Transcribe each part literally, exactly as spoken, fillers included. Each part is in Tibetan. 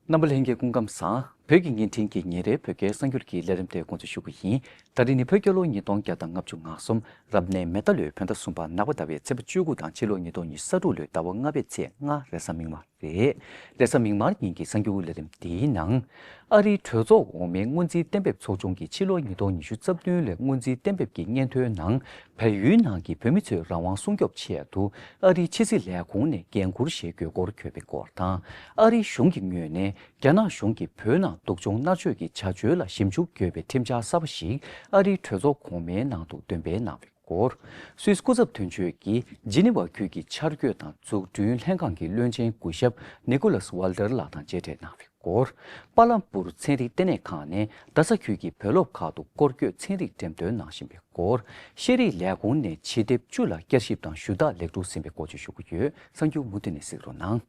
རྣམ་པ་ལྷན་རྒྱས་སྐུ་ཁམས་བཟང་། བོད་ཀྱི་བརྙན་འཕྲིན་གྱི་ཉིན་རེའི་བོད་སྐད་གསར་འགྱུར་གྱི་ལས་རིམ་དེ་འགོ་འཛུགས་ཞུ་གི་ཡིན། ད་རིང་ནི་བོད་རྒྱལ་ལོ་ཉིས་སྟོང་བརྒྱ་དང་ལྔ་བཅུ་ང་གསུམ། རབ་གནས་མེ་རྟ་ལོའི་བོད་ཟླ་གསུམ་པ་ནག་པ་ཟླ་བའི་ཚེས་པ་བཅུ་དགུ་དང་ཕྱི་ལོ་ཉིས་སྟོང་ཉི་ཤུ་རྩ་དྲུག་ལོའི་ཟླ་བ་ལྔ་པའི་ཚེས་ལྔ། རེས་གཟའ་མིག་དམར་རེད། རེས་གཟའ་མིག་དམར་ཉིན་གྱི་གསར་འགྱུར་ལས་རིམ་འདིའི་ནང་། ཨ་རིའི་གྲོས་ཚོགས་འོག་མའི་སྔོན་རྩིས་གཏན་འབེབས་ཚོགས་ཆུང་གིས་ཕྱི་ལོ་ཉིས་སྟོང་ཉི་ཤུ་རྩ་བདུན་ལོའི་སྔོན་རྩིས་གཏན་འབེབས་ཀྱི་སྙན་ཐོའི་ནང་། བལ་ཡུལ་ནང་གི་བོད་མི་ཚོའི་རང་དབང་སྲུང་སྐྱོབ་ཆེད་དུ་ཨ་རིའི་ཕྱི་སྲིད་ལས་ཁུངས་ནས་འགན་འཁུར་བཞེས་དགོས་སྐོར་བཀོད་པའི་སྐོར་དང་། ཨ་རིའི་གཞུང་གི་ངོས་ནས་རྒྱ་ནག་གཞུང་གིས་བོད་ནང་སྡུག་སྦྱོང་མནར་གཅོད་ཀྱི་བྱ་སྤྱོད་ལ་ཞིབ་འཇུག་དགོས་པའི་ཁྲིམས་འཆར་གསར་པ་ཞིག་ཨ་རིའི་གྲོས་ཚོགས་གོང་མའི་ནང་དུ་འདོན་སྤེལ་གནང་བའི་སྐོར། སུད་སི་སྐུ་ཚབ་དོན་གཅོད་ཀྱིས་ཇི་ནི་ཝ་ཁུལ་གྱི་འཆར་འགོད་དང་འཛུགས་སྐྲུན་ལྷན་ཁང་གི་བློན་ཆེན་སྐུ་ཞབས་ནི་ཀོ་ལཱས་ཝལ་ཏར་ལགས་དང་མཇལ་འཕྲད་གནང་བའི་སྐོར། པཱ་ལམ་པུར་ཚན་རིག་ལྟེ་གནས་ཁང་ནས་རྡ་ས་ཁུལ་གྱི་བོད་སློབ་ཁག་ཏུ་སྐོར་སྐྱོད་ཚན་རིག་འགྲེམས་སྟོན་གནང་བཞིན་པའི་སྐོར། ཤེས་རིག་ལས་ཁུངས་ནས་བྱེད་དེབ་བཅུ་ལ་བསྐྱར་ཞིབ་དང་ཞུ་དག་ལེགས་གྲུབ་ཟིན་པའི་སྐོར་བཅས་ཞུ་གི་ཡོད། གསར་འགྱུར་མུ་མཐུད་ནས་གཟིགས་རོགས་གནང་།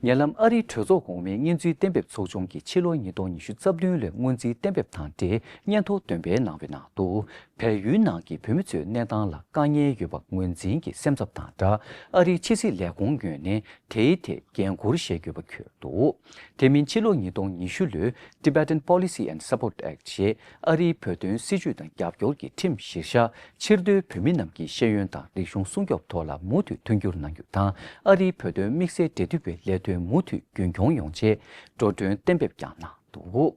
ཉེ་ལམ་ཨ་རིའི་གྲོས་ཚོགས་གོང་མའི་སྔོན་རྩིས་གཏན་འབེབས་ཚོགས་ཆུང་གིས་ཕྱི་ལོ་ཉིས་སྟོང་ཉི་ཤུ་རྩ་བདུན་ལོའི་སྔོན་རྩིས་གཏན་འབེབས་དང་འབྲེལ་སྙན་ཐོ་འདོན་སྤེལ་གནང་བའི་ནང་དུ། བལ་ཡུལ་ནང་གི་བོད་མི་ཚོའི་གནས་སྟངས་ལ་དཀའ་ངལ་ཡོད་པ་ངོས་འཛིན་གྱི་སེམས་འཚབ་དང་སྦྲགས། ཨ་རིའི་ཕྱི་སྲིད་ལས་ཁུངས་ངོས་ནས་དེའི་ཐད་འགན་འཁུར་བཞེས་དགོས་པ་འཁོད་འདུག་དེ་མིན་ཕྱི་ལོ་ཉིས་སྟོང་ཉི་ཤུ་ལོའི་Tibetan Policy and Support Act ཞེས་ཨ་རིའི་བོད་དོན་སྲིད་ཇུས་དང་རྒྱབ་སྐྱོར་གྱི་ཁྲིམས་གཞིར་བཞག་ཕྱིར་སྡོད་བོད་མི་རྣམས་ཀྱི་ཤེས་ཡོན་དང་རིག་གཞུང་སྲུང་སྐྱོབ་ཐོག་ལ་མུ་མཐུད་མཐུན་འགྱུར་གནང་རྒྱུ་དང་། ཨ་རིའི་བོད་དོན་དམིགས་བསལ་འབྲེལ་མཐུད་པའི་ལས་དོན་མུ་མཐུད་རྒྱུན་འཁྱོངས་ཡོང་ཆེད་འགྲོ་གྲོན་གཏན་འབེབས་ཀྱང་གནང་འདུག་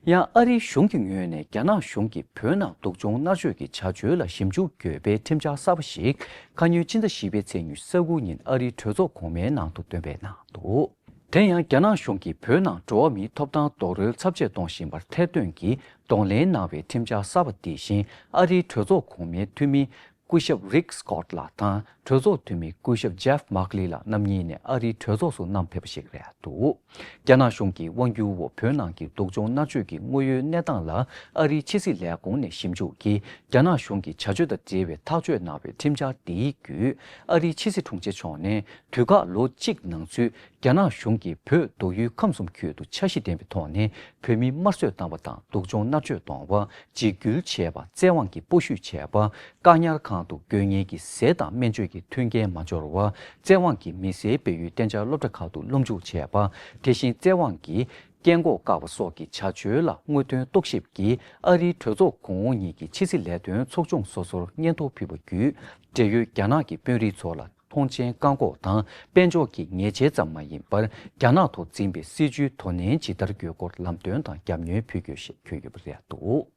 ཡང་ཨ་རིའི་གཞུང་གི་ངོས་ནས་རྒྱ་ནག་གཞུང་གིས་བོད་ནང་སྡུག་སྦྱོང་མནར་གཅོད་ཀྱི་བྱ་སྤྱོད་ལ་ཞིབ་འཇུག་དགོས་པའི་ཁྲིམས་འཆར་གསར་པ་ཞིག་ཁ་ཉིན་ཕྱི་ཟླ་བཞི་པའི་ཚེས་ཉི་ཤུ་རྩ་དགུ་ཉིན་ཨ་རིའི་གྲོས་ཚོགས་གོང་མའི་ནང་དུ་འདོན་སྤེལ་གནང་འདུག་དེ་ཡང་རྒྱ་ནག་གཞུང་གིས་བོད་ནང་འགྲོ་བ་མིའི་ཐོབ་ཐང་རྡོག་རོལ་ཚབས་ཆེ་གཏོང་བཞིན་པར་ཐེར་འདོན་གྱིས་གདོང་ལེན་གནང་བའི་ཁྲིམས་འཆར་གསར་པ་འདི་བཞིན་ཨ་རིའི་གྲོས་ཚོགས་གོང་མའི་འཐུས་མི་སྐུ་ཞབས་རིག་སི་ཀོཊ་ལགས་དང་གྲོས་ཚོགས་འཐུས་མི་སྐུ་ཞབས་ཇེབ་མག་ལི་ལགས་རྣམ་གཉིས་ནས་ཨ་རིའི་གྲོས་ཚོགས་སུ་བསྣམས་ཕེབས་པ་ཞིག་རེད་འདུག་རྒྱ་ནག་གཞུང་གིས་དབང་སྒྱུར་འོག་བོད་ནང་གི་སྡུག་སྦྱོང་མནར་གཅོད་ཀྱི་དངོས་ཡོད་གནས་སྟངས་ལ་ཨ་རིའི་ཕྱི་སྲིད་ལས་ཁུངས་ནས་ཞིབ་འཇུག་གིས་རྒྱ་ནག་གཞུང་གི་བྱ་སྤྱོད་དང་འབྲེལ་བའི་ཐག་གཅོད་གནང་བའི་ཁྲིམས་འཆར་འདིའི་བརྒྱུད། ཨ་རིའི་ཕྱི་སྲིད་དྲུང་ཆེ་མཆོག་ནས་དུས་བཀག་ལོ་གཅིག་ནང་ཚུད། རྒྱ་ནག་གཞུང་གིས་བོད་མདོ་དབུས་ཁམས་གསུམ་ཁུལ་དུ་འཆར་གཞི་ལྡན་པའི་ཐོག་ནས་བོད་མི་དམར་གསོད་བཏང་བ་དང་སྡུག་སྦྱོང་མནར་གཅོད་གཏོང་བ། འཇིགས་སྐུལ་བྱས་པ། བཙན་དབང་གིས་སྤོ་བཤུད་བྱས་པ། བཀག་ཉར་ཁང་དུ་དགོས་ངེས་ཀྱི་ཟས་དང་སྨན་བཅོས་ཀྱི་མཐུན་རྐྱེན་མ་འབྱོར་བ། བཙན་དབང་གིས་མི་སེར་སྤེལ་ཡུལ་གཏན་འཇགས་སློབ་གྲྭ་ཁག་ཏུ་སློབ་འཇུག་བྱས་པ། དེ་བཞིན་བཙན་དབང་གིས་རྐྱེན་འགོག་བཀག་པ་སོགས་ཀྱི་བྱ་སྤྱོད་ལ་དངོས་དོན་རྟོག་ཞིབ་ཀྱིས་ཨ་རིའི་གྲོས་ཚོགས་གོང་འོག་གཉིས་ཀྱི་ཕྱི་སྲིད་ལས་དོན་ཚོགས་ཆུང་སོ་སོར་སྙན་ཐོ་ཕུལ་བ་བརྒྱུད། འབྲེལ་ཡོད་རྒྱ་ནག་གི་དཔོན་རིགས་ཚོ་ལ། མཐོང་མཆན་བཀག་འགོག་དང་དཔལ་འབྱོར་གྱི་ཉེས་ཆད་ཙམ་མ་ཡིན་པར། རྒྱ་ནག་ཐོག་འཛིན་པའི་སྲིད་ཇུས་དོ་ནན་ཇི་ལྟར་དགོས་སྐོར་ལམ་སྟོན་དང་རྒྱབ་སྣོན་ཕུལ་དགོས་ཞེས་བཀོད་ཡོད་པ་རེད་འདུག་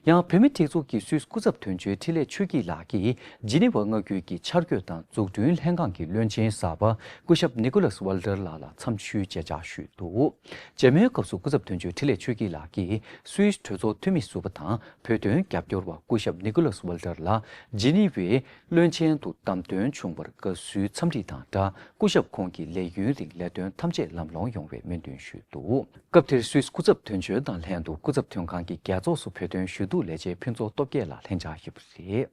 ཡང་བོད་མིའི་སྒྲིག་འཛུགས་ཀྱི་སུད་སི་སྐུ་ཚབ་དོན་གཅོད་འཕྲིན་ལས་ཆོས་སྐྱིད་ལགས་ཀྱིས་ཇི་ནི་ཝ་མངའ་ཁུལ་གྱི་འཆར་འགོད་དང་འཛུགས་སྐྲུན་ལྷན་ཁང་གི་བློན་ཆེན་གསར་པ་སྐུ་ཞབས་ནི་ཀོ་ལཱས་ཝལ་ཏར་ལགས་ལ་འཚམས་ཞུའི་མཇལ་བཅར་ཞུས་འདུག་མཇལ་མོལ་སྐབས་སུ་སྐུ་ཚབ་དོན་གཅོད་འཕྲིན་ལས་ཆོས་སྐྱིད་ལགས་ཀྱིས་སུད་སི་གྲོས་ཚོགས་འཐུས་མི་ཟུར་པ་དང་བོད་དོན་རྒྱབ་སྐྱོར་བ་སྐུ་ཞབས་ནི་ཀོ་ལཱས་ཝལ་ཏར་ལགས་ཇི་ནི་ཝའི་བློན་ཆེན་དུ་བདམས་ཐོན་བྱུང་བར་དགའ་བསུའི་འཚམས་འདྲི་དང་སྦྲགས། སྐུ་ཞབས་ཁོང་གི་ལས་ཡུན་རིང་ལས་དོན་ཐམས་ཅད་ལམ་ལྷོང་ཡོང་བའི་སྨོན་འདུན་ཞུས་འདུག་སྐབས་དེར་སུད་སི་སྐུ་ཚབ་དོན་གཅོད་དང་ལྷན་དུ་སྐུ་ཚབ་དོན་ཁང་གི་རྒྱལ་ཚོགས་སུ་བོད་དོན་ཞུ་གཏུག་ལས་བྱེད་ཕུན་ཚོགས་སྟོབས་རྒྱས་ལགས་ལྷན་བཅར་ཞུས་པ་རེད།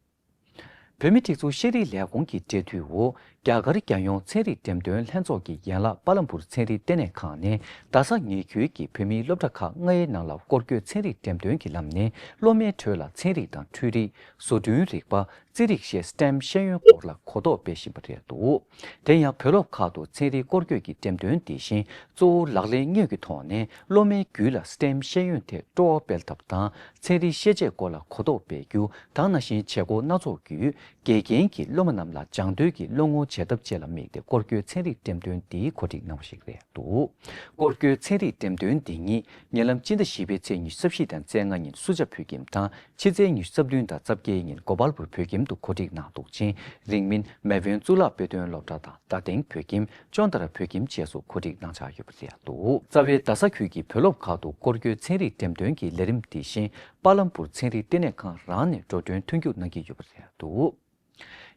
བོད་མིའི་སྒྲིག་འཛུགས་ཤེས་རིག་ལས་ཁུངས་ཀྱི་འབྲེལ་མཐུད་འོག་རྒྱ་གར་རྒྱལ་ཡོངས་ཚན་རིག་འགྲེམས་སྟོན་ལྷན་ཚོགས་ཀྱི་ཡན་ལག་པཱ་ལམ་པུར་ཚན་རིག་ལྟེ་གནས་ཁང་ནས་རྡ་ས་ཉེ་ཁུལ་གྱི་བོད་མིའི་སློབ་གྲྭ་ཁག་ལྔའི་ནང་ལ་སྐོར་སྐྱོད་ཚན་རིག་འགྲེམས་སྟོན་གྱི་ལམ་ནས་སློབ་མའི་ཁྲོད་ལ་ཚན་རིག་དང་འཕྲུལ་རིག་བཟོ་སྐྲུན་རིག་པ། རྩིས་རིག་བཅས་སི་ཊེམ་ཤེས་ཡོན་སྐོར་ལ་གོ་རྟོགས་སྤེལ་བཞིན་པ་རེད་འདུག་དེ་ཡང་བོད་སློབ་ཁག་ཏུ་ཚན་རིག་སྐོར་སྐྱོད་ཀྱི་འགྲེམས་སྟོན་འདི་བཞིན་གཙོ་བོ་ལག་ལེན་དངོས་ཀྱི་ཐོག་ནས་སློབ་མའི་རྒྱུད་ལ་སི་ཊེམ་ཤེས་ཡོན་ཐད་སྤྲོ་བ་སྤེལ་ཐབས་དང་། ཚན་རིག་ཤེས་བྱའི་སྐོར་ལ་གོ་རྟོགས་སྤེལ་རྒྱུ་དང་། ནང་བཞིན་བྱེད་སྒོ་སྣ་ཚོགས་བརྒྱུད་དགེ་རྒན་གྱིས་སློབ་མ་རྣམས་ལ་སྦྱང་འདོད་ཀྱི་བློ་ངོར་བྱེད་ཐབས་བཅས་ལ་དམིགས་ཏེ་སྐོར་སྐྱོད་ཚན་རིག་འགྲེམས་སྟོན་འདི་གོ་སྒྲིག་གནང་བ་ཞིག་རེད་འདུག་སྐོར་སྐྱོད་ཚན་རིག་འགྲེམས་སྟོན་འདི་ཉིད་ཉེ་ལམ་སྤྱི་ཟླ་བཞི་པའི་ཚེས་ཉི་ཤུ་རྩ་བཞི་དང་རྩ་ལྔ་ཉིན་སུ་ཇཱ་བོད་ཁྱིམ་དང་། ཕྱི་ཚེས་ཉི་ཤུ་རྩ་བདུན་དང་རྩ་བརྒྱད་ཉིན་གོ་པལ་པུར་བོད་ཁྱིམ་དུ་གོ་སྒྲིག་གནང་འདུག་ཅིང་། རིང་མིན་མེས་དབོན་གཙུག་ལག་དཔེ་སྟོན་སློབ་གྲྭ་དང་། རྡ་སྟེང་བོད་ཁྱིམ། ཅོན་ཏ་ར་བོད་ཁྱིམ་བཅས་སུ་གོ་སྒྲིག་གནང་འཆར་ཡོད་པ་རེད་འདུག་རྩ་བའི་རྡ་ས་ཁུལ་གྱི་བོད་སློབ་ཁག་ཏུ་སྐོར་སྐྱོད་ཚན་རིག་འགྲེམས་སྟོན་གྱི་ལས་རིམ་འདི་བཞིན་པཱ་ལམ་པུར་ཚན་རིག་ལྟེ་གནས་ཁང་རང་ནས་འགྲོ་གྲོན་མཐུན་འགྱུར་གནང་གི་ཡོད་པ་རེད་འདུག་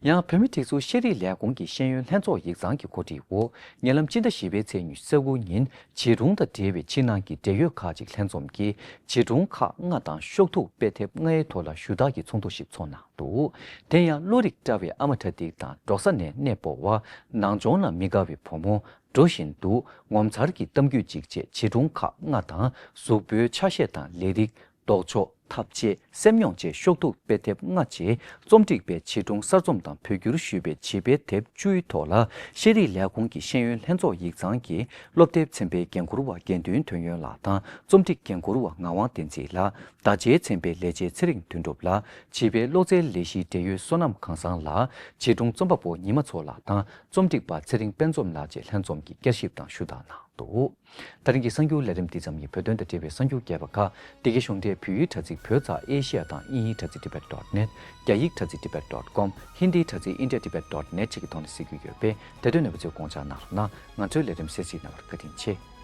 ཡང་བོད་མིའི་སྒྲིག་འཛུགས་ཤེས་རིག་ལས་ཁུངས་ཀྱི་ཤེས་ཡོན་ལྷན་ཚོགས་ཡིག་ཚང་གི་གོ་སྒྲིག་འོག་ཉེ་ལམ་སྤྱི་ཟླ་བཞི་པའི་ཚེས་ཉི་ཤུ་རྩ་དགུ་ཉིན་བྱིས་སྒྲུང་དང་འབྲེལ་བའི་ཕྱི་ནང་གི་འབྲེལ་ཡོད་ཁག་ཅིག་ལྷན་འཛོམས་ཀྱིས་བྱིས་སྒྲུང་ཁག་ལྔ་དང་ཤོག་ཐུག་དཔེ་དེབ་ལྔའི་ཐོག་ལ་ཞུ་དག་གི་ཚོགས་འདུ་ཞིག་ཚོགས་གནང་འདུག་དེ་ཡང་བློ་རིག་བཀྲ་བའི་ཨ་མ་པྲ་ཏིག་དང་འབྲོག་ས་ནས་གནས་སྤོ་བ། ནང་སྦྱོང་ལ་མི་དགའ་བའི་བུ་མོ། འགྲོ་བཞིན་འདུག་ངོ་མཚར་གྱི་གཏམ་རྒྱུད་ཅིག་བཅས་བྱིས་སྒྲུང་ཁག་ལྔ་དང་གཟུགས་པོའི་ཆ་ཤས་དང་ལས་རིགས། ལྡོག་ཕྱོགས། འཐབ་ཇུས། སེམས་མྱོང་བཅས་ཤོག་ཐུག་དཔེ་དེབ་ལྔ་བཅས་རྩོམ་སྒྲིག་པའི་བྱིས་སྒྲུང་གསར་རྩོམ་དང་བོད་བསྒྱུར་ཞུས་པའི་བྱིས་པའི་དེབ་བཅུའི་ཐོག་ལ་ཤེས་རིག་ལས་ཁུངས་ཀྱི་ཤེས་ཡོན་ལྷན་ཚོགས་ཡིག་ཚང་གི་སློབ་དེབ་ཚན་པའི་འགན་འཁུར་བ་དགེ་འདུན་དོན་ཡོད་ལགས་དང་རྩོམ་སྒྲིག་འགན་འཁུར་བ་ངག་དབང་བསྟན་འཛིན་ལགས། བརྡ་ཆའི་ཚན་པའི་ལས་བྱེད་ཚེ་རིང་དོན་གྲུབ་ལགས། བྱིས་པའི་ཀློག་རྩལ་ལས་གཞིའི་འབྲེལ་ཡོད་བསོད་ནམས་ཁང་བཟང་ལགས། བྱིས་སྒྲུང་རྩོམ་པ་པོ་ཉི་མ་མཚོ་ལགས་དང་རྩོམ་སྒྲིག་པ་ཚེ་རིང་དཔལ་འཛོམས་ལགས་བཅས་ལྷན་འཛོམས་ཀྱིས་བསྐྱར་ཞིབ་དང་ཞུ་དག་གནང་འདུག་ད་རིང་གི་གསར་འགྱུར་ལས་རིམ་འདི་ཙམ་ཡིན། བོད་དོན་དང་འབྲེལ་བའི་གསར་འགྱུར་རྒྱས་པ་ཁག་འདི་གའི་གཞུང་འབྲེལ་བོད་ཡིག་དྲ་ཚིགས་བོད་ཙ་ཨེ་ཤི་ཡ་དང་དབྱིན་ཡིག་དྲ་ཚིགས་tibet dot net། རྒྱ་ཡིག་དྲ་ཚིགས་tibet dot com། ཧིན་དིའི་དྲ་ཚིགས india tibet dot net བཅས་ཀྱི་ཐོག་ནས་གཟིགས་རྒྱུ་ཡོད་པས་དེ་དོན་རྣམ་པ་ཚོས་དགོངས་འཇགས་གནང་རོགས་གནང་། ང་ཚོའི་ལས་རིམ་གསན་གཟིགས་གནང་བར་བཀའ་དྲིན་ཆེ།